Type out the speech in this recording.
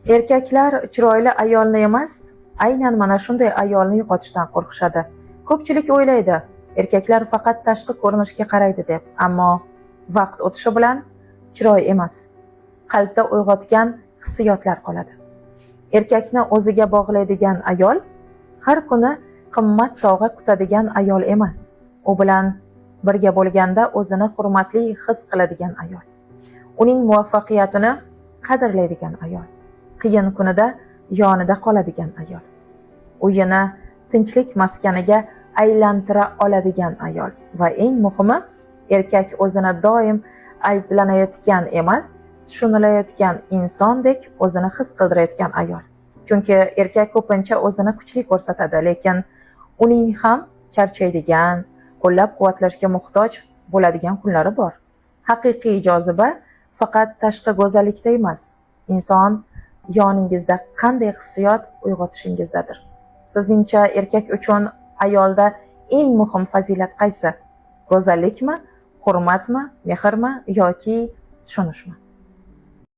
Erkaklar chiroyli ayolni emas, aynan mana shunday ayolni yo'qotishdan qo'rqishadi. Ko'pchilik o'ylaydi, erkaklar faqat tashqi ko'rinishga qaraydi deb, ammo vaqt o'tishi bilan chiroy emas, qalbda uyg'otgan hissiyotlar qoladi. Erkakni o'ziga bog'laydigan ayol har kuni qimmat sovg'a kutadigan ayol emas. U bilan birga bo'lganda o'zini hurmatli his qiladigan ayol. Uning muvaffaqiyatini qadrlaydigan ayol. Qiyin kunida yonida qoladigan ayol. Uyini tinchlik maskaniga aylantira oladigan ayol va eng muhimi, erkak o'zini doim ayblanayotgan emas, tushunilayotgan insondek o'zini his qildirayotgan ayol. Chunki erkak ko'pincha o'zini kuchli ko'rsatadi, lekin uning ham charchaydigan, qo'llab-quvvatlashga muhtoj bo'ladigan kunlari bor. Haqiqiy joziba faqat tashqi go'zallikda emas, inson yoningizda qanday hissiyot uyg'otishingizdadir. Sizningcha, erkak uchun ayolda eng muhim fazilat qaysi? Go'zallikmi, hurmatmi, mehrmi yoki tushunishmi?